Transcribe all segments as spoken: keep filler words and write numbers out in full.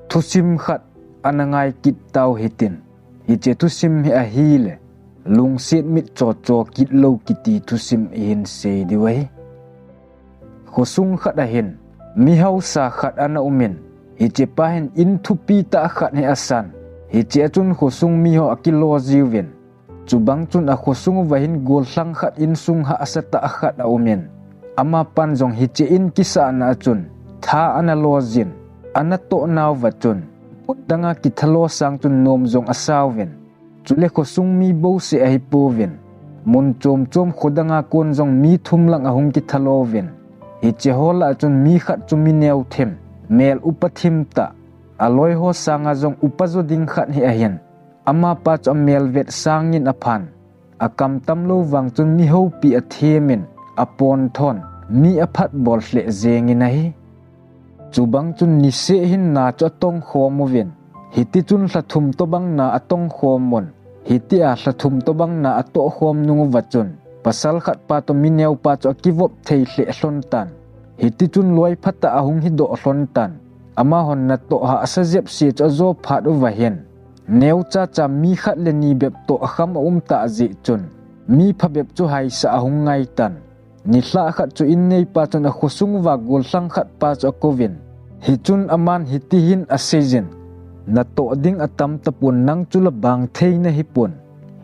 Thusim khat ana ngai kit tau hitin. Hiche thusim hi ahile, lungset mit chocho kit lou kiti thusim ihin sei diu ahi. Khosung khat ahin, mi hausa khat ana umin, hiche pa hin in thupi tah khat hi asan. Hiche a chun khosung mi ho akilo jiuvin. Chubang chun akhosung uva hin gollhang khat insung hahsa tah khat aumin. Amapan jong hiche in kisahna a chun, tha ana lo jin, ana toh nauva chun, mun danga kithalo sang chun nom jong asauvin. Chule khosung mi bouseh ahipouvin. Mun chom chom khodanga kon jong mi thum lang ahung kithalouvin. Hiche ho lah a chun mi khat chu mi neo thim, mel upa thim tah. Aloi ho sanga jong upa jo ding khat hi ahin. Amapa chu amel vet sangin aphan. Akam tam lou vang chun mi houpi athemin, apon thon, mi aphat bol lheh jengin ahi. Chubang chun niseh hin na chu atong khom uvin. Hiti chun lha thum tobang na atong khom un. Hitia lha thum tobang na atoh khom nung uva chun, pasal khat pa toh mi neo pa chu akivop thei lheh lhon tan. Hiti chun loi phatah ahung hidoh lhon tan. Amahon natoh hahsa jep se chu ajo phat uva hin, neo chacha mi khat le ni bep toh akham aum tah jeh chun, mi phabep chu haisa ahung ngai tan. Nilhah khat chu in neipa chun akhosung uva gollhang khat pa chu akouvin. Hichun aman hiti hin aseijin, natoh ding atam tapon, nang chu la bang thei nahipon.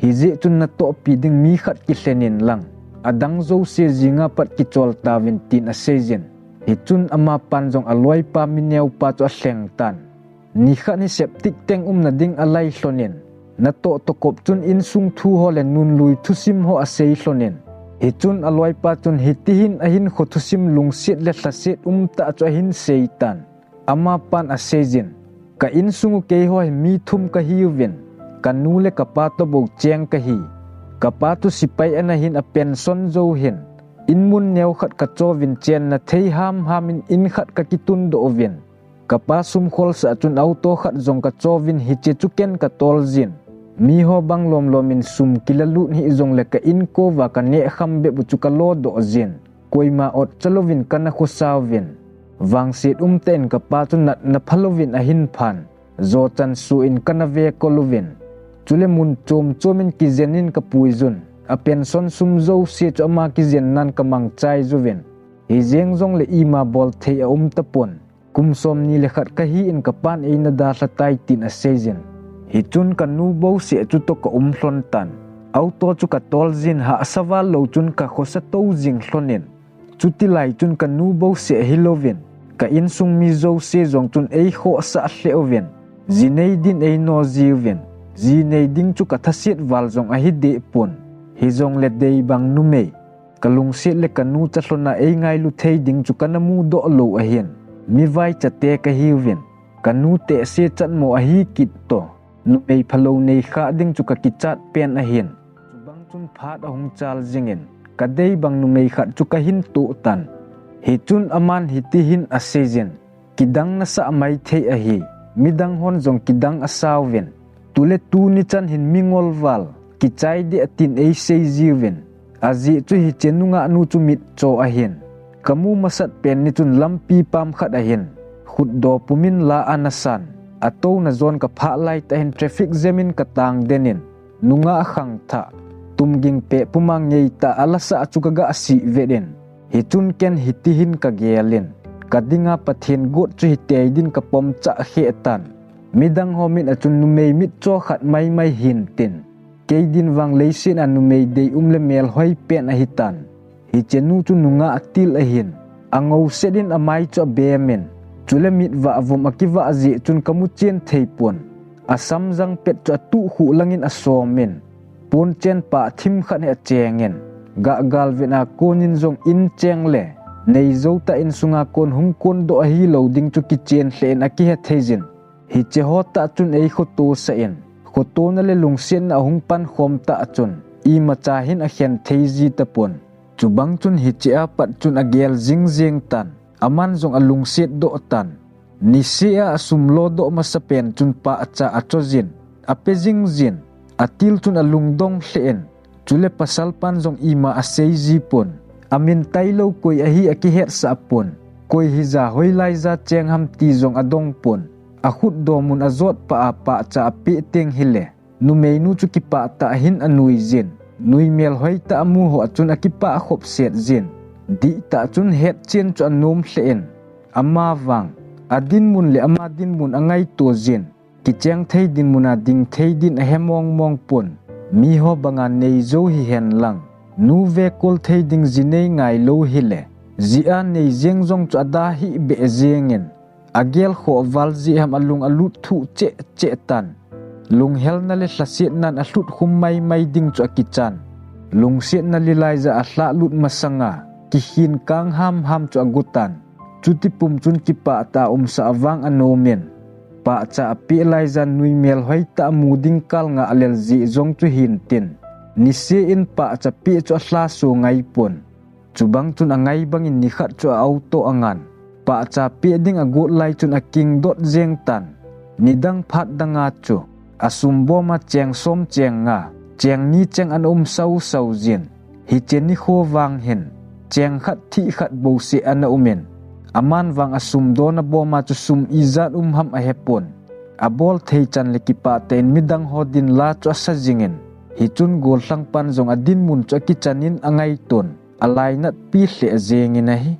Hijeh chun natohpi ding mi khat kilhen in lang, adang jouse jinga pat kichol tauvin, tin aseijin. Hichun amapan jong aloipa mi neo pa chu alheng tan. Nikhat hi septic tank umna ding alai lhonin, natoh tokop chun insung thu ho le nunlui thusim ho asei lhonin. Hichun aloipa chun hiti hin ahinkho thusim lungset le lhaset umtah chu ahin sei tan. Amapan aseijin, ka insung u keiho hi mi thum kahiuvin, kanu le kapa toh bou cheng kahi. Kapa chu sipai ana hin, apension jou hin, in mun neo khat kachouvin, chenna thei hamham in in khat kakitundoh uvin. Kapa sum kholsah chun auto khat jong kachouvin, hiche chu ken katol jin. Miho bang lomlom in sum kilalut hih jongle ka inko uva kaneh kham bep u chu kalodoh jin. Koima otcha louvin kana khosa uvin. Vangset umtah in kapa chu natna phalouvin ahin phan. Jochan suh in kana vekol uvin. Chule mun chom chom in kijen in kapuijun. Apension sum jouse chu ama kijennan kamangchai juvin. Hijeng jongle ima bolthei aum tapon. Kum somni le khat kahi in kapan eina dalha tai, tin aseijin. Hichun kanu bouseh chu toh kaum lhon tan. Auto chu katol jin, hahsa val lou chun kakhosa tou jing lhonin. Chutilai chun kanu bouseh hilouvin, ka insung mi jouse jong chun eikhohsah lheh uvin. Ji nei din eino jiuvin. Ji nei ding chu kathaset val jong ahi deh pon. Hijongle deibang numei, kalungset le kanu chalhona eingailu thei ding chu kana mudoh lou ahin. Mi vaichate kahiuvin. Kanu tehse chatmo ahi kit toh. Numei phalou nei khah ding chu kakichat pen ahin. Chubang chun phat ahung chal jingin, kadeibang numei khat chu kahin toh tan. Hichun aman hiti hin aseijin. Kidang nasah maithei ahi, midang hon jong kidang asauvin. Tule tuni chan hin mingol val, kichai deh tin eisei jiuvin. Ajeh chu hiche nungah nu chu mitcho ahin. Kamu masat pen ni chun lampi pam khat ahin. Khutdoh pumin la ana san. Atouna jon kaphah laitah hin traffic jam in katang den in. Nungah khangthah, tumging peh puma ngeitah a lasah chu kaga sih vet in. Hichun ken hiti hin kagel in. Kadinga Pathen got chu hitei din kapom chah kheh tan. Midang ho mit a chun numei mitcho khat maimai hintin. Kei din vang leiset a numei deium le melhoi pen ahitan. Hiche nu chu nungah til ahin. Angou set in amai chu abemin. Chule mitvah vom akivah jeh chun kamu chen thei pon. Asam jang pet chu atuh khuh langin asomin. Ponchen pah thim khat hi achengin. Gah galvet a konin jong in cheng le. Neijou tah insunga kon hung kondoh ahilou ding chu kichen lheh in akihe thei jin. Hiche ho tah chun eikhoto sah in. Khotona le lungsetna ahung pankhom tah chun. Imacha hin akhen thei ji tapon. Chubang chun hiche a pat chun agel jingjeng tan, aman jong alungset doh tan. Niseh a asum lodoh masa pen chun pahcha acho jin, ape jingjin, atil chun alungdong lheh in, chule pasal pan jong ima asei ji pon. Amin tailou koi ahi akihetsah pon. Koi hija hoilai ja cheng ham ti jong adong pon. Akhutdoh mun ajot pah a pahcha apeh teng hile, numeinu chu kipah tah in anuijin, nui melhoi tah amu ho achun akipah khop set jin, dihtah chun hetchen chu anom lheh in, amavang adinmun le ama dinmun angaito jin, kicheng thei dinmun a ding thei din ahe mongmong pon, miho banga neijou hihen lang, nu vekol thei ding ji nei ngailou hile, jia nei jeng jong chu ada hih beh jengin, agel khoh val jeh ham alung alut thuh cheh cheh tan. Lunghelna le lhasetnan alhut khum maimai ding chu akichan. Lungsetna lilai ja alhah lut masanga, kikhin kang hamham chu agutan. Chuti pum chun kipah tah a umsah vang anomin, pahcha apeh laijan nui melhoi tah amu ding kal ngah lel jeh jong chu hintin, niseh in pahcha peh chu alhaso ngaipon. Chubang chun angai bangin nikhat chu a-auto angan. Pahcha peh ding agot lai chun akingdot jeng tan. Nidang phat danga chu, asum boma cheng som cheng nga, cheng ni cheng ana um sausau jin. Hiche nikho vang hin, cheng khat thih khat bouseh ana umin, aman vang asum dona boma chu sum ijat um ham ahepon. Abol thei chan le kipah tah in midang ho din la chu asa jingin, hichun gollhang pan jong adinmun chu akichanin angaiton, alainatpi lheh jengin ahi.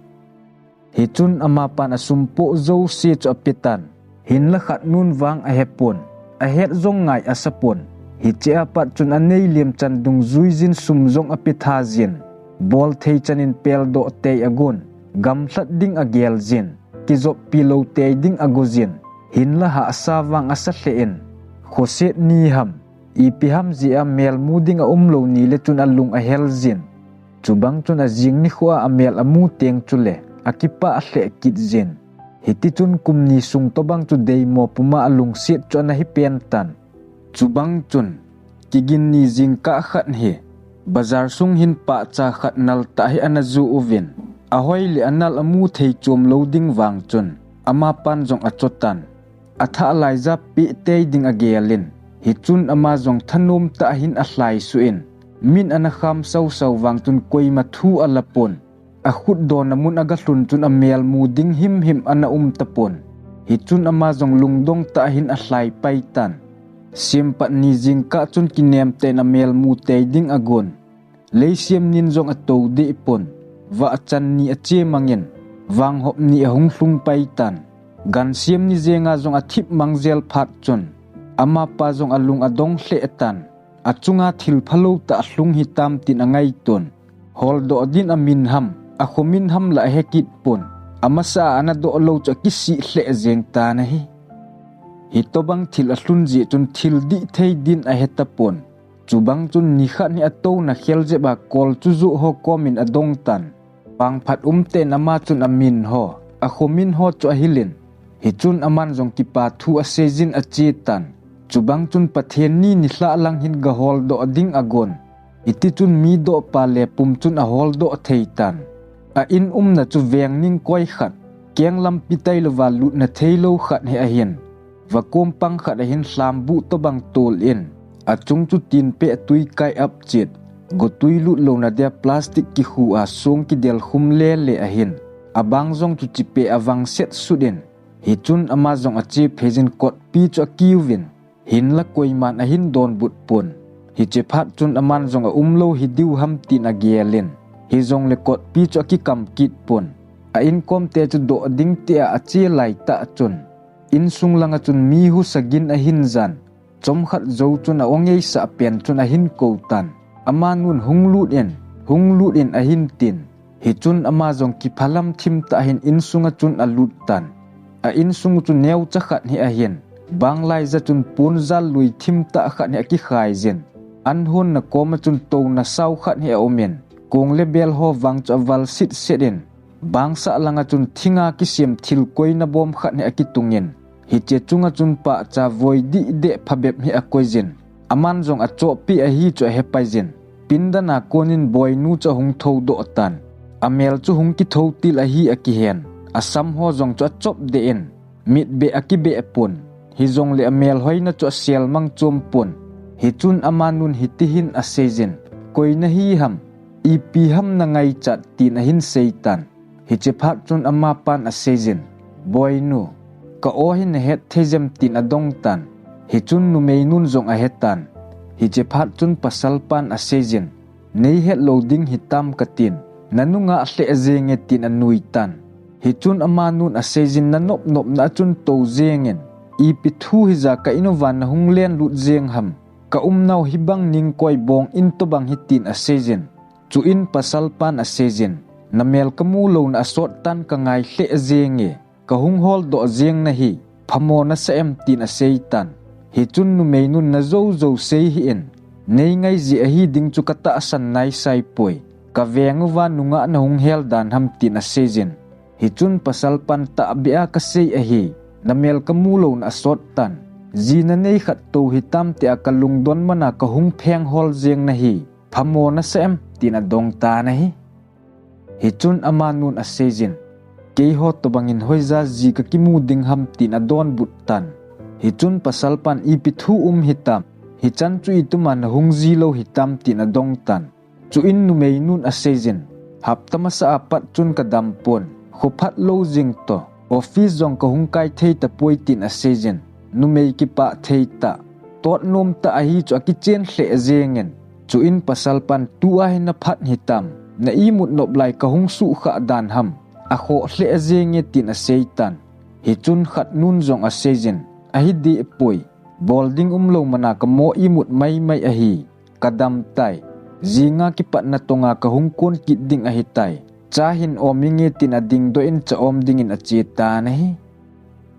Hichun amapan asum poh jouse chu apetan. Hinla khatnun vang ahepon. Ahet jong ngai asapon. Hichea pat chun anei lemchan dungjuijin sum jong apetha jin. Bol thei chanin peldoh tei agon. Gamlhat ding agel jin. Kijoppi lou tei ding ago jin. Hinla hahsa vang asa lheh in, khoset ni ham, ipi ham jeh a mel mu ding aumlou ni le chun alung ahel jin. Chubang chun ajing nikho a amel amu teng chule akipah lheh kit jin. Hitichun kum ni sung tobang chu deimo puma alungset chu ana hipen tan. Chubang chun, kigin ni jingkah khat hi, bazar sung hin pahcha khat naltah hi ana ju uvin, ahoi le anal amu thei chom lou ding vang chun, amapan jong achotan. Athah laija peh tei ding agelin, hichun ama jong thanom tah hin alhaisuh in, min ana kham sausau vang chun koima thu alapon. Akhutdona mun agalhun chun amel mu ding himhim ana um tapon. Hichun ama jong lungdong tah hin alhai pai tan. Sempat ni jingkah chun kinem tah in amel mu tei ding agon. Leisem nin jong atou deh pon. Vahchan ni ache mangin, vanghop ni ahung lhung pai tan. Gansem ni jenga jong athip mang jel phat chun, amapa jong alung adong lheh tan. Achunga thil phalou tah lhung hitam tin angaiton. Holdoh din amin ham, akhomin ham la ahe kit pon. Amasa a ana doh lou chu akisih lheh jeng tan ahi. Hitobang thil alhun jeh chun thil dih thei din ahe tapon. Chubang chun nikhat hi atouna khel jep a kol chu joh ho komin adong tan. Vangphat umtah in ama chun amin ho, akhomin ho chu ahilin. Hichun aman jong kipa thu aseijin ache tan. Chubang chun Pathen ni nilhah lang hin gaholdoh ding agon. Hitichun mi dohpa le pum chun aholdoh thei tan. A in umna chu veng ning koi khat, keng lampi tailouva lutna theilou khat hi ahin. Vakom pang khat ahin lhambuh tobang tol in, achung chu tinpeh tui kai apchet, gotui lut louna dia plastic kikhu a song kidel khum lele ahin. Abang jong chu chipeh avang set sut in, hichun ama jong ache pheijin kotpi chu akiuvin, hinla koiman ahin donbut pon. Hiche phat chun aman jong aumlou hidiu ham tin agelin, hijongle kotpi chu akikam kit pon. A inkom te chu doh ding tia ache laitah chun, insung langa chun mi husa gin ahin jan. Chomkhat jou chun a-ongeisah pen chun ahin kou tan. Amanun hung lut in, hung lut in ahin tin. Hichun ama jong kiphalam thim tah hin insunga chun alut tan. A insung chu neocha khat hi ahin. Bang laija chun pon jal lui thim tah khat hi akikhai jin. An honna koma chun touna sao khat hi aumin. Kong le bel ho vang chu aval sit set in. Bangsah langa chun thinga kisem thil koina bom khat hi akitungin, hiche chunga chun pahcha voi dihdeh phabep hi akoijin, aman jong achohpeh ahi chu ahepaijin, pindana konin boinu chu ahung thoudoh tan. Amel chu hung kithou til ahi akihen, asam ho jong chu achop deh in, mitbeh akibeh pon, hijongle amelhoina chu aselmang chom pon. Hichun amanun hitihin aseijin, koi nahi ham, ipi ham nangaichat tin ahin seitan. Hiche phat chun amapan aseijin, boinu, ka aw hi nahet thei jem, tin adong tan. Hichun numeinun jong ahetan. Hiche phat chun pasalpan aseijin, nei het lou ding hitam katin, nanungah lheh jenge, tin anui tan. Hichun amanun aseijin, nanop nopna a chun tou jengin, ipi thu hija ka in uva nahung len lut jeng ham, ka umnau hibang ningkoi bong in tobang hi, tin aseijin. Chuin pasalpan aseijin, namel kamu louna asot tan, kangai lheh jenge, kahung holdoh jeng nahi, phamo nasa em, tin aseitan. Hichun numeinun, najou jou sei hih in, nei ngai ji ahi ding chu katahsan naisaipoi, kaveng uva nungah nahung hel dan ham, tin aseijin. Hichun pasalpan, tahbeh a kasei ahi, namel kamu louna asot tan, ji nanei khat tou hitam, tia kalungdon mana kahung pheng hol jeng nahi, phamo nasa em, tin adong tan ahi. Hichun amanun aseijin, keiho tobangin hoija ji kakimu ding ham, tin adonbut tan. Hichun pasalpan, ipi thu um hitam, hichan chu ituma nahung ji lou hitam, tin adong tan. Chuin numeinun aseijin, hapta masa apat chun kadam pon, khophat lou jing toh, office jong kahung kai thei tapoi, tin aseijin. Numei kipah thei tah, tot nom tah ahi chu akichen lheh jengin. Chuin pasalpan, tua hi naphat hitam, na imut nop lai kahung suhkhah dan ham, akhoh lheh jenge, tin aseitan. Hichun khatnun jong aseijin, ahi dehpoi, bol ding umlou mana kamo imut maimai ahi, kadam tai, jinga kipat natonga kahung kon kit ding ahitai, cha hin om inge, tin adingdoh in cha om dingin ache tan ahi.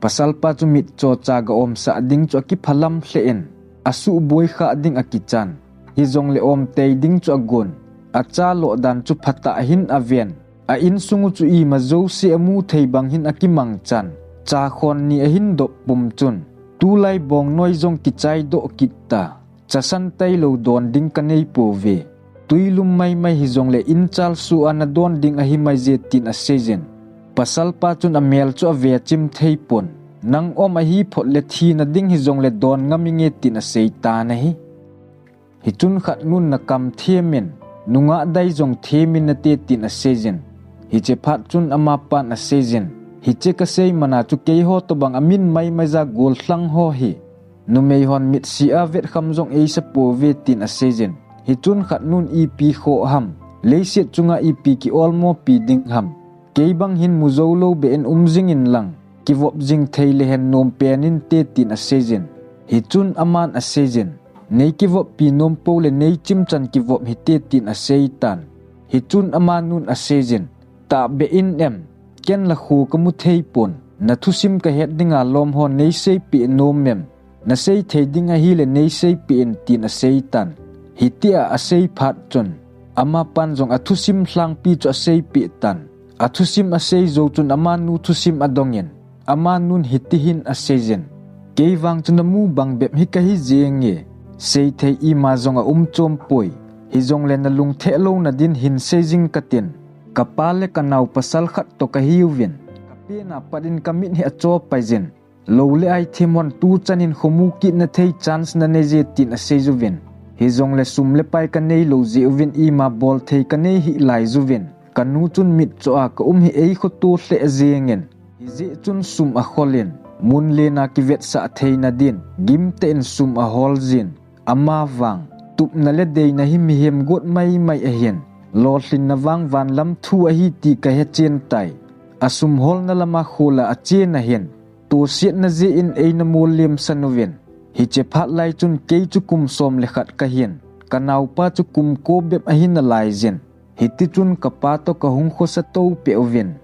Pasalpa chu mitcho cha ga omsah ding chu akiphalam lheh in, asuhboi khah ding akichan, hijongle omtei ding chu agon, acha loh dan chu phatah hin aven, a insung u chu ima jouse amu thei bang hin akimangchan, cha khon ni ahin dop pum chun, tulai bongnoi jong kichaidoh kit ta, chasan tailou don ding kanei pouve. Tuilum maimai hijongle inchal sua nadon ding ahi maije, tin aseijin. Pasalpa chun amel chu avechim theipon, nang om ahi photle thina ding hijongle don ngam inge, tin aseitan ahi. Hichun khatnun, nakam themin, nungah dai jong themin nate, tin aseijin. Hiche phat chun amapan aseijin, hiche kasei mana chu keiho tobang amin maimai ja gollhang ho hi, numeihon mitsi a vetkham jong eisa pouve, tin aseijin. Hichun khatnun, ipi khoh ham, leiset chunga ipi kiolmopi ding ham, keibang hin mujoulou beh in um jingin lang, kivop jing thei lehen nom pen inte, tin aseijin. Hichun aman aseijin, nei kivoppi nom poule neichimchan kivop hite, tin aseitan. Hichun amanun aseijin, tahbeh in em, ken la kho kamu theipon, nathusim kahet dinga lom ho neiseipeh nom em, naseithei ding ahile neiseipeh in, tin aseitan. Hitia asei phat chun, amapan jong athusim lhangpi chu aseipeh tan. Athusim asei jou chun amanu thusim adongin, amanun hitihin aseijin, keivang chu namu bang bep hi kahi jenge, seithei ima jong aumchompoi, hijongle nalungtheh louna din hin seijing katin, kapa le kanao pasal khat toh kahiuvin, kapena pat in kamit hi achopaijin, lou le ai themhon tuchanin khomu kitna thei chance naneije, tin aseijuvin. Hijongle sum le pai kaneilou jeh uvin ima bolthei kanei hih laijuvin, kanu chun mitcho a kaum hi eikhoto lheh jengin, hijeh chun sum akholin, mun lena kivetsah theina din gimtah in sum aholjin, amavang tupna le deina hi mihem got maimai ahin, lolhinna vang vanlam thu ahi ti kahechen tai. Asum holna lama khola achen ahin, tosetna jeh in eina mollemsan uvin. Hiche phat lai chun kei chu kum som le khat kahin, kanaopa chu kum ko bep ahi nalaijin. Hitichun kapa toh kahung khosa toupeh uvin.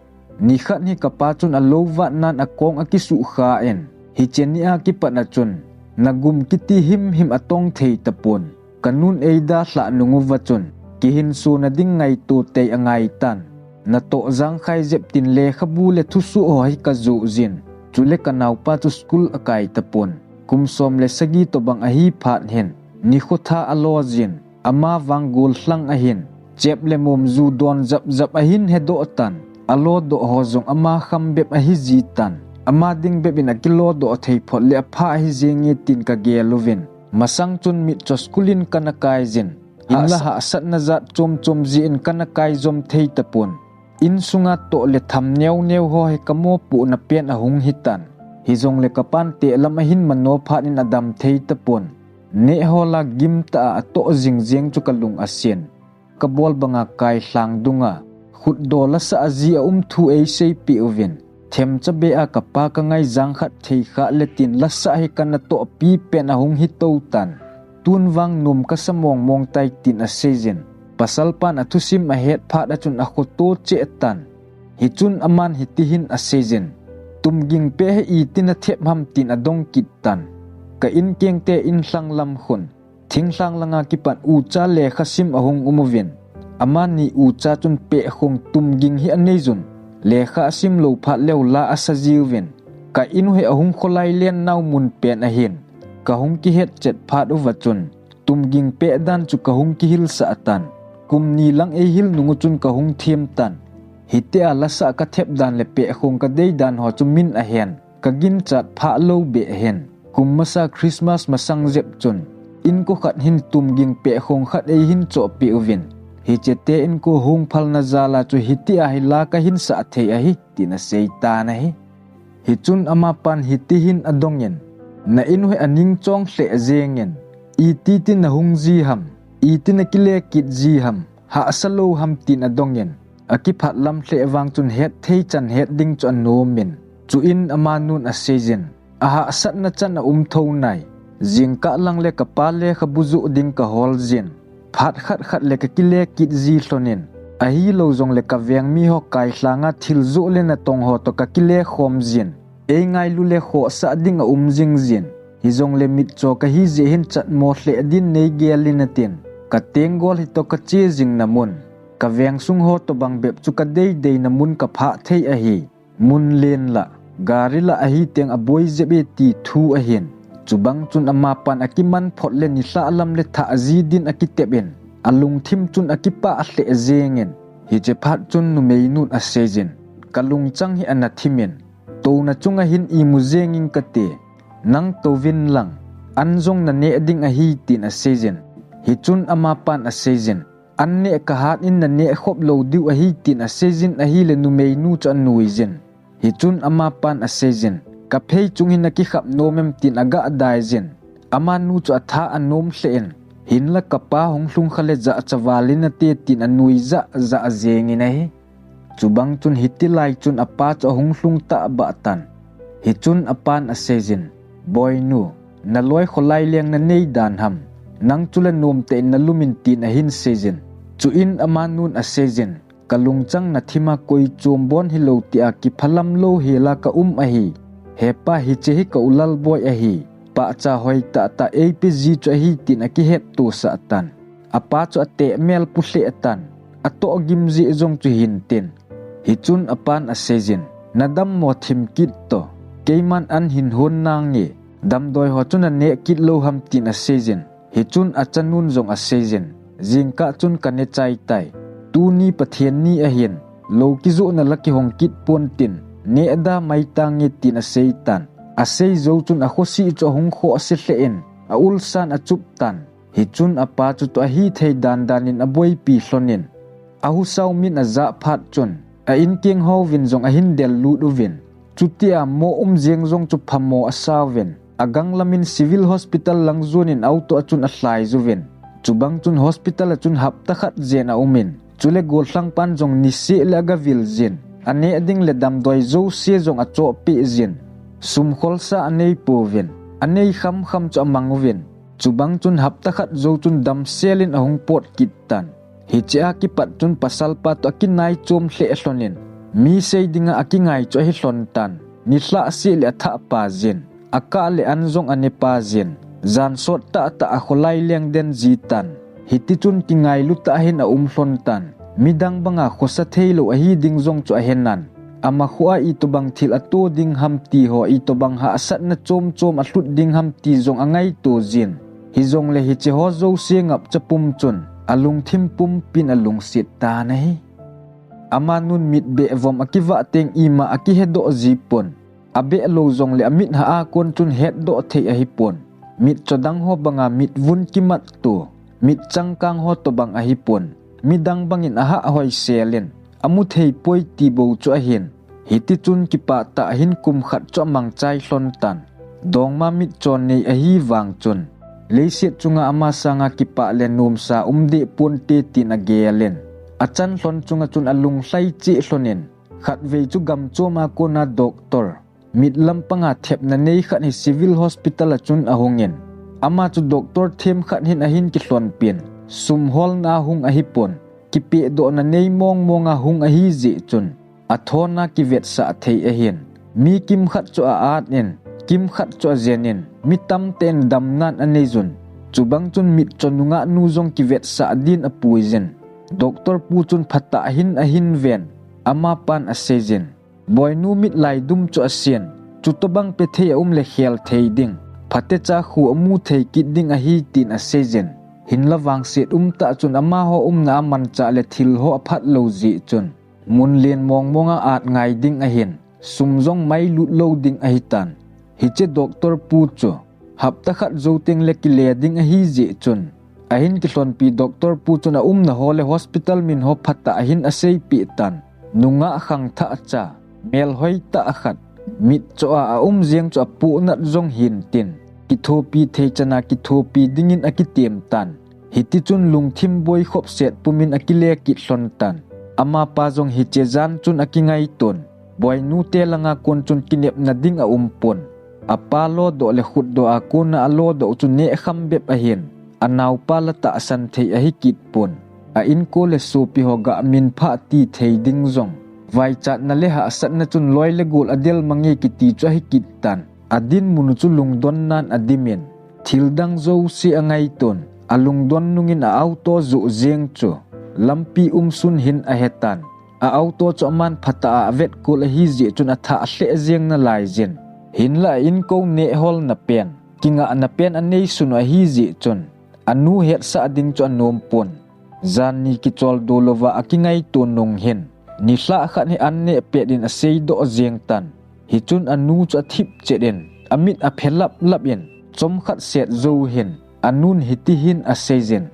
Nikhat hi kapa chun alou vatnan akong akisuhkhan, hiche nia kipat a chun, nagum kiti himhim atong thei tapon. Kanun eidalhah nunguva chun, kihinsona ding ngaito tei angaitan. Natoh jangkhai jep tin lekhabu le thusoh ho hi kajoh jin, chule kanaopa chu school akai tapon. Kum som le sagi tobang ahi phat hin, nikho tha alojin, amavang gollhang ahin, chep le mom ju don japjap ahin hedoh tan, alodoh ho jong ama kham bep ahi jitan, ama ding bep in akilodoh thei phot le apha ahi jenge, tin kagel uvin. Masang chun mitcho school in kana kaijin, inla hahsatna jat chomchom jeh in kana kaijom thei tapon. Insunga toh le tham neoneo ho hi kamopohna pen ahung hitan. Hijongle kapan teh lam ahin mano phat in adam thei tapon. Neh ho la gim tah a atoh jing jeng chu kalung asen. Kabol banga kailhang dunga khutdoh lasah a ji aum thu eiseipeh uvin. Themcha be a kapa kangai jang khat thei khah le tin lasah hi kana tohpi pen ahung hi tou tan. Tun vang nom kasa mong mong tai tin aseijin. Pasal pan athusim ahet phat achun akhoto cheh tan. Hichun aman hitihin aseijin. Tumging peh hi iti nathep ham tin adong kit tan. Ka in kengte in lhang lam khun. Thinglhang langa kipat ucha lekha sim ahung um uvin. Amani ucha chun pehkhong tumging hi aneijun. Lekha asim lou phat leu la asa jiuvin. Ka in u hi ahung kholai len nau mun pen ahin. Kahung kihet chet phat uva chun. Tumging peh dan chu kahung kihilsah tan. Kum ni lang eihil nung u chun kahung them tan. Hitia lasah kathep dan le pehkhong kadei dan ho chu min ahen. Kaginchat phah lou beh ahin. Kum masa Christmas masang jep chun. Inko khat hin tumging pehkhong khat eihin chohpeh uvin. Hiche te inko hung phalna jal a chu hitia hi la kahin sah thei ahi, tin asei tan ahi. Hichun amapan hitihin adongin. Na in u hi aning chong lheh jengin. Iti tin ahung ji ham. Iti nakile kit ji ham. Hahsa lou ham tin adongin. Akiphat lam lheh vang chun het thei chan het ding chu anomin. Chuin amanun aseijin. Ahahsatna chan aum thou nai. Jingkah lang le kapa lekhabu joh ding kahol jin. Phat khat khat le kakile kit ji lhonin. Ahilou jongle kaveng mi ho kailhanga thil joh le natong ho toh kakile khom jin. Eingailu le khohsah ding aum jing jin. Hijongle mitcho kahi jeh hin chatmo lheh din neigel in atin. Katenggol hitoh kache jing namun. Kaveng sung ho tobang bep chu kadei dei namun kaphah thei ahi. Mun len lah, gari lah ahi teng aboi jep e ti thu ahin. Chubang chun amapan akiman phot le nilhah lam le thah ji din akitep in. Alungthim chun akipah lheh jengin. Hiche phat chun numeinu aseijin. Kalungchang hi ana thimin. Touna chunga hin imu jengin kati. Nang touvin lang. An jong naneh ding ahi tin aseijin. Hichun amapan aseijin. An neh kahat in naneh khop lou diu ahi tin aseijin ahile numeinu chu anuijin. Hichun amapan aseijin. Kaphei chung hin nakikhap nom em tin agah daijin. Amanu chu atha anom lheh in. Hinla kapa hung lhung kha le jahcha val in ate tin anui jah jah jengin ahi. Chubang chun hitilai chun apa chu ahung lhung tahbah tan. Hichun apan aseijin. Boinu, naloi kholai leng nanei dan ham. Nang chule nomtah in nalumin tin ahin seijin. Chuin amanun aseijin. Kalungchang nathima koi chombon hilou tia kiphalam lou hela kaum ahi. Hepa hiche hi ka u Lalboi ahi. Pahcha hoi tahtah eipe ji chu ahi tin akihetto sah tan. Apa chu ateh mel pu lheh tan. Atoh gim jeh jong chu hintin. Hichun apan aseijin. Nadammo thim kit toh. Keiman an hin hon nange. Damdoi ho chu naneh kit lou ham tin aseijin. Hichun achanun jong aseijin. Jingkah chun kane chai tai. Tuni Pathen ni ahin. Lou kijohna la kihong kit pon tin. Neh da mai tange tin asei tan. Asei jou chun akhosih chu ahung khoh se lheh in. Aulsan achup tan. Hichun apa chu toh ahithei dan dan in aboipi lhonin. Ahusau min ajah phat chun. A inkeng hovin jong ahin del lut uvin. Chutia mo um jeng jong chu phamo asauvin. Agang lamin Civil Hospital lang jonin auto a chun alhai jouvin. Chubang chun hospital a chun hapta khat jen aumin. Chule gollhang pan jong niseh le agavil jin. Aneh ding le damdoi jouse jong achohpeh jin. Sum kholsa anei pouvin. Anei kham kham chu amang uvin. Chubang chun hapta khat jou chun damsel in ahung pot kit tan. Hichea kipat chun pasalpa toh akinai chom lheh lhonin. Mi sei dinga akingai chu ahi lhon tan. Nilhah seh le athah pa jin. Akah le an jong ane pa jin. Jan sot tahtah a kholai leng den ji tan. Hitichun kingailu tah hin aum lhon tan. Midang banga khosa theilou ahi ding jong chu ahenan. Ama khoa itobang thil ato ding ham ti ho itobang hahsatna chom chom alhut ding ham ti jong angaito jin. Hijongle hiche ho jouse ngapcha pum chun alungthim pumpin alungset tan ahi. Amanun mitbeh vom akivah teng ima akihedoh ji pon. Abeh lou jongle amit hah a kon chun hetdoh thei ahipon. Mitcho dang ho banga mitvun kimat to. Mit changkang ho tobang ahipon. Midang bangin ahah hoisel in. Amu thei poi ti bou chu ahin. Hiti chun kipah tah hin kum khat chu amang chai lhon tan. Dongma mitcho nei ahi vang chun, leiset chunga ama sanga kipah le nomsa um deh ponte tin agel in, achan lhon chunga chun alung lhai cheh lhon in, khatvei chu gamchom a kona doctor, mit lampanga thepna nei khat hi civil hospital a chun ahung in, ama chu doctor them khat hin ahin kilhonpin, sum holna a hung ahi pon, kipehdohna nei mong mong a hung ahi jeh chun, athona kivetsah thei ahin. Mi kimkhat chu a-at in, kimkhat chu ajen in, mi tamtah in damnan anei jun. Chubang chun mitcho nungah nu jong kivetsah din apui jin. Doctor pu chun phatah hin ahin ven, amapan asei jin. Boinu mit laidum chu asen, chutobang pethei aum le khel thei ding, phatecha khu amu thei kit ding ahi tin asei jin. Hinla vangset umtah chun amaho umna a manchah le thil ho aphat lou jeh chun, mun len mong mong a at ngai ding ahin, sum jong mailut lou ding ahitan. Hiche doctor pu chu, hapta khat jou teng le kile ding ahi jeh chun, ahin kilhonpi doctor pu chun aumna ho le hospital min ho phatah ahin aseipeh tan. Nungah khangthah cha, melhoi tah khat, mitcho a aum jeng chu apohnat jong hintin, kithopi thei chana kithopi dingin akitem tan. Hiti chun lungthim boikhop set pumin akile kit lhon tan. Amapa jong hiche jan chun akingaiton. Boinu te langa kon chun kinepna ding aum pon. Apa lodoh le khutdoh a kona alodoh chu nehkham bep ahin. Anaopa la tahsan thei ahi kit pon. A inko le sopi ho gah minphah ti thei ding jong, vaichatna le hahsatna chun loi le gol adel mange kiti chu ahi kit tan. Adinmun u chu lungdonnan adimin, thil dang jouse angaiton, alungdon nungin a auto joh jeng chu lampi umsun hin ahetan. A auto chu aman phatah a avetkol ahi jeh chun athah lheh jeng nalai jin. Hinla a inko nehholna pen, kingahna pen anei sun u ahi jeh chun, anu hetsah ding chu anom pon. Jan ni kicholdo louva akingaiton nung hin, nilhah khat hi an neh pet in aseidoh jeng tan. Hichun anu chu athip chet in, amit aphe lap lap in, chomkhat set jou hin, anun hiti hin asei jin.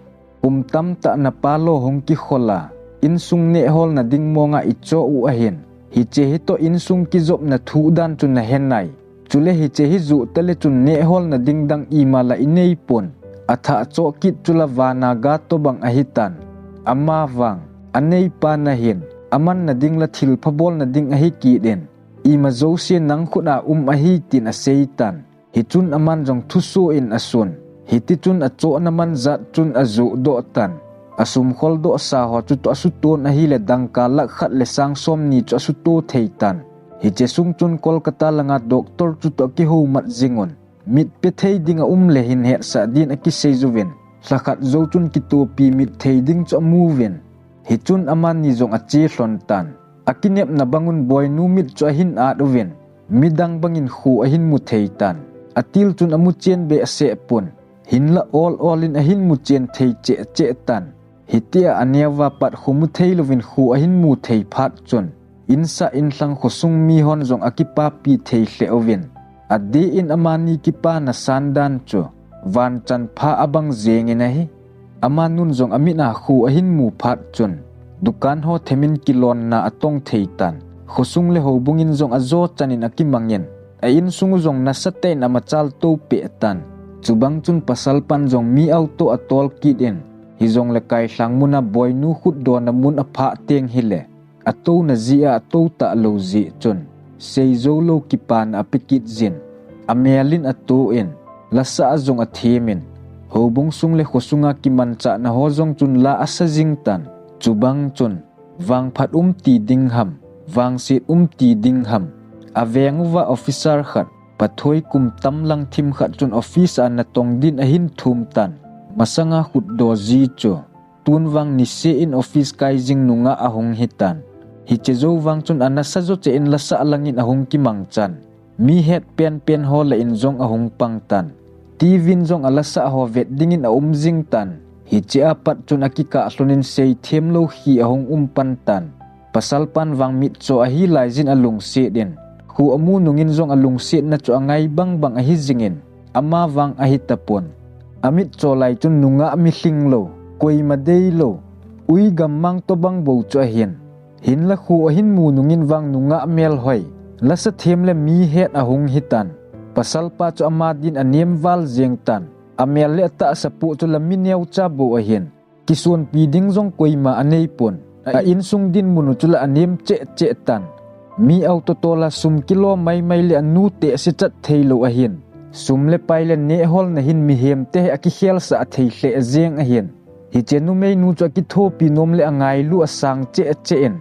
Kum tamtah napa lo hung kikhol a, insung nehholna ding monga ichoh u ahin. Hiche hitoh insung kijopna thuh dan chu nahe nai. Chule hiche hi joh tale chun nehholna ding dang ima la inei pon. Athah choh kit chu la vana ga tobang ahitan. Amavang, aneipa nahin, amanna ding la thilpha bolna ding ahi kit in. Ima jouse nang khut a um ahi tin asei tan. Hichun aman jong thuso in asun. Hiti chun achohna man jat chun ajoh doh tan. Asum kholdoh sa ho chutoh asuton ahile dangka lakh khat le sang som ni chu asuto thei tan. Hiche sung chun Kolkata langa doctor chutoh akihoumat jing un. Mit pe thei ding aum le hin hetsah din akisei jouvin. Lhakhat jou chun kitopi mit thei ding chu amu uvin. Hichun amani jong ache lhon tan. Akinepna bangun boinu mit chu ahin at uvin, midang bangin khu ahin mu thei tan. Atil chun amu chen behseh pon. Hinla ol ol in ahin mu chen thei cheh cheh tan. Hitia aneo a pat khu mu thei louvin khu ahin mu thei phat chun, insah inlhang khosung mihon jong akipapi thei lheh uvin. Adeh in amani kipana san dan chu, vanchan pha abang jeng in ahi. Amanun jong amit a khu ahin mu phat chun, dukan ho themin kilonna atong thei tan. Khosung le houbung in jong ajo chan in akimangin, a insung u jong nasatah in amachal to peh tan. Chubang chun pasalpan jong mi auto atol kit in, hijongle kailhang muna boinu khutdona mun aphah teng hile, atouna jeh a atou talou jeh chun, seijou lou kipana ape kit jin. Amel in ato in, lasah a jong athem in, houbung sung le khosunga kimanchahna ho jong chun la asa jing tan. Chubang chun, vangphat um ti ding ham, vangset um ti ding ham. Aveng uva officer khat, pathoi kum tam lang thim khat chun office a natong din ahin thum tan. Masanga khutdo ji chu, tun vang niseh in office kai jing nungah ahung hitan. Hiche jou vang chun anasa jo cheh in lasah langin ahung kimang chan. Mi het penpen ho lah in jong ahung pang tan. T V in jong alasah ho vet dingin aum jing tan. Hiche a pat chun akikah lhon in seithem lou khi ahung um pan tan. Pasalpan vang mitcho ahi laijin alungset in, khu amu nungin jong alungsetna chu angai bang bang ahi jingin, amavang ahi tapon. Amitcho lai chun nungah mihing lou, koima deilou, ui gammang tobang bou chu ahin. Hinla khu ahin mu nungin vang nungah melhoi, lasa them le mi het ahung hitan. Pasalpa chu ama din anem val jeng tan. Amel le atahsa pu chu la mi neocha bou ahin. Kisonpi ding jong koima anei pon. A insung dinmun u chu la anem cheh cheh tan. Mi auto tola sum kilo maimai le anu te se chat thei lo ahin. Sum le pai le neh hol na hin mihem te he akikhel sa thei hle jeng ahin. Hiche numei nu chu akithopi nom le angailu asang cheh cheh in.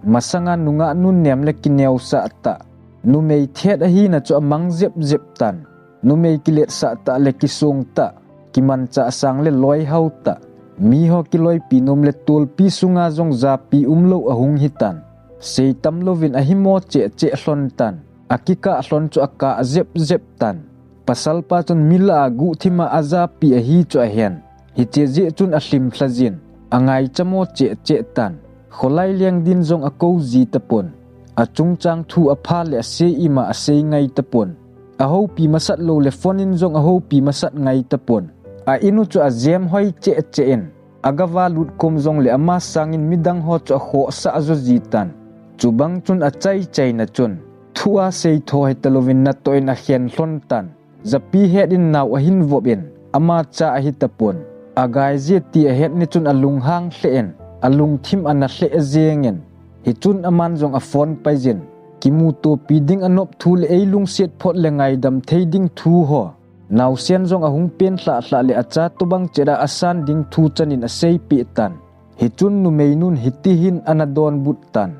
Masanga nungah nun nem le kineo sa ta. Numei thet ahina chu amang jep jep tan. Numei kilet sa ta le kisung ta. Kimancha sang le loi hau ta. Mi ho kiloipi nom le tulpi sunga jong japi um lo ahung hitan. Seitam lovin ahimo cheh cheh hlon tan. Akikah hlon chu akah jep jep tan. Pasalpa chun mila aguh thima ajapi ahi chu ahen. Hiche jeh chun ahlim lhajin. Angai chamo cheh cheh tan. Kholai leng din jong akou ji tapon. Achungchang thu apha le asei ima asei ngai tapon. Ahoupi masat lo le phone in jong ahoupi masat ngai tapon. A inu chu ajem hoi cheh cheh in. Agava lut kom jong le ama sangin midang ho chu akhohsah jo ji tan. Chubang chun achai chaina chun. Thu asei tho heta lovin natoh in akhen hlon tan. Japi het in nau ahin vop in. Ama cha ahi tapon. Agai je ti ahet ni chun alunghang hle in. Alungthim ana hle jeng in. Hichun aman jong aphone pai jin. Kimutopi ding anop thu le ei lungset phot le ngaidam thei ding thu ho. Naosen jong ahung pen lhah lhah le acha tobang chera asan ding thu chanin aseipeh tan. Hichun numei nun hitihin ana donbut tan.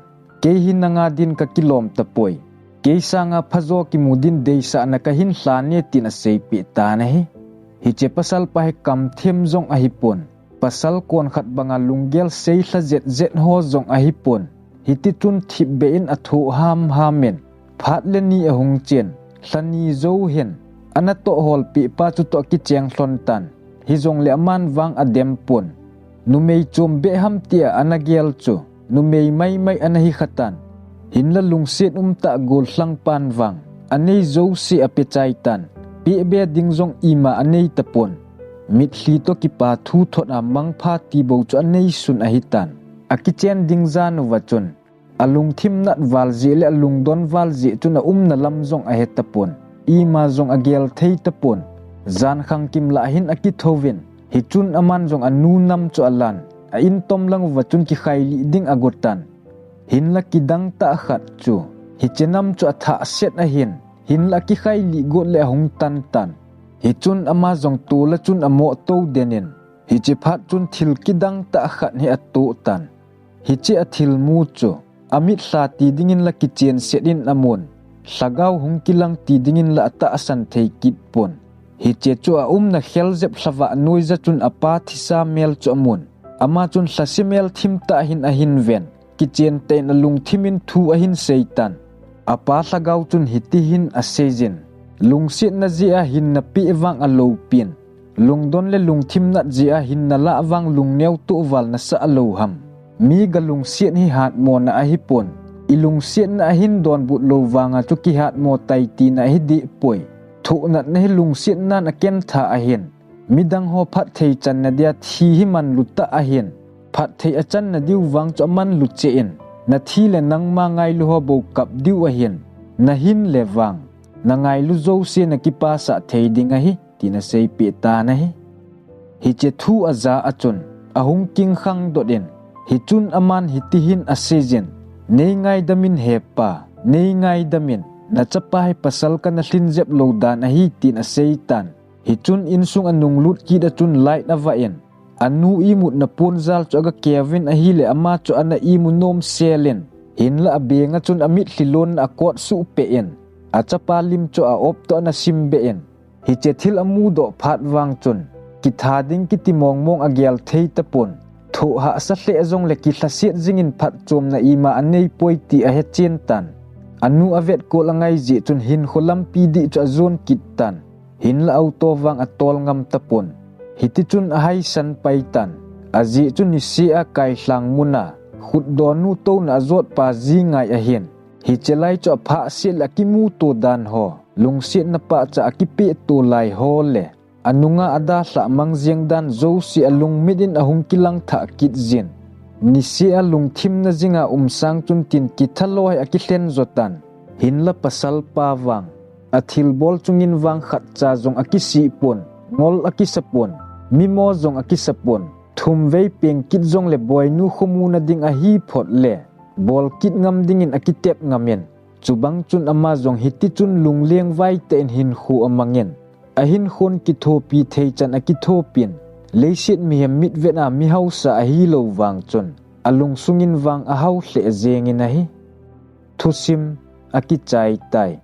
Kei hi nanga din kakilom tapoi. Kei sanga phajo kimu din deisahna kahin lhan e tin aseipeh tan ahi. Hiche pasalpa hi kamthem jong ahipon. Pasal kon khat banga lunggel sei lha jet jet ho jong ahipon. Hitichun thipbeh in athoh ham ham in. Phat le ni ahung chen. Lha ni jou hin. Ana toh holpeh pa chu toh kicheng hlon tan. Hijongle aman vang adem pon. Numei chom beh ham tia ana gel chu. Numei maimai ana hi khatan. Hinla lungset umtah gollhang pan vang. Anei jouse ape chai tan. Pehbe ding jong ima anei tapon. Mitlhi toh kipa thu thot a mangpha ti bou chu anei sun ahitan. Akichen ding jan uva chun. Alungthim nat val jeh le alungdon val jeh chun aumna lam jong ahe tapon. Ima jong agel thei tapon. Jan khangkim lah hin akithouvin. Hichun aman jong anu nam chu alan. A in tom lang uva chun kikhailih ding agotan. Hinla kidang tah khat chu. Hiche nam chu athah set ahin. Hinla kikhailih got le ahung tan tan. Hichun ama jong tola chun amoh to den in. Hiche phat chun thil kidang tah khat hi atoh tan. Hiche athilmu chu, amitlha ti dingin la kichen set in amun. Lhagao hung kilang ti dingin la atahsan thei kit pon. Hiche chu aumna khel jep lhavah noija chun apa thisa mel chu amun. Ama chun lhase mel thim tah hin ahin ven. Kichen tah in alungthim in thu ahin sei tan. Apa lhagao chun hitihin aseijin. Lungsetna jeh a hinna peh vang aloupin. Lungdon le lungthim nat jeh a hinna lah vang lungneo toh val nasah lou ham. Mi ga lungset hi hatmona ahipon. I lungsetna ahin donbut lou vanga chu kihatmo tai tina ahi deh poi. Thohnatna hi lungsetnan akentha ahin. Midang ho phatthei channa dia thi hi manlu tah ahin. Phatthei achanna diu vang chu amanlu cheh in. Nathi le nangma ngailu ho bou kap diu ahin. Nahin le vang. Nangailu jouse nakipasah thei ding ahi. Tin aseipeh tan ahi. Hiche thu aja a chun, ahung kingkhang dot in, hichun aman hitihin aseijin, nei ngaidam in hepa, nei ngaidam in, nachapa hi pasal kana lhin jep lou dan ahi tin asei tan. Hichun insung anung lut kit a chun light avah in, anu imutna pon jal chu aga keuvin ahile ama chu ana imu nom sel in, hinla abenga chun amitlhi lonna akot suh peh in, achapa lim chu a op toh ana sim beh in, Hiche thil amudoh phat vang chun, kitha ding kiti mongmong agel thei tapon. Thoh hahsa lheh jongle kilhaset jingin phatchomna ima anei poi ti ahechen tan. Anu avetkol angai jeh chun hinkho lampi dih chu ajon kit tan. Hinla auto vang atol ngam tapon. Hitichun ahaisan pai tan. Ajeh chu niseh a kailhang muna, khutdon nu touna ajotpa ji ngai ahin. Hiche lai chu aphah sel le akimuto dan ho. Lungsetna pahcha akipehto lai ho le. Anunga adalhah mang jeng dan jouse alungmit in ahung kilang thah kit jin. Niseh a lungthim na jing a um sang chun tin kitha loi a kilhen jo tan. Hinlah pasal pa vang, a thilbol chungin vang khat cha jong a kisih pon, ngol a kisa pon, mimo jong a kisa pon, thum vei peng kit jong le boinu khomu na ding a hi phot le, bol kit ngam dingin a kitep ngam in. Chubang chun ama jong hiti chun lungleng vai tah in hinkho a mang in. A hinkhon kithopi thei chan a kithopin. Leiset mihem mitvet a mi hausa a hi lo vang chun. A lungsungin vang a hau hle jeng in ahi. Thusim a kichai tai.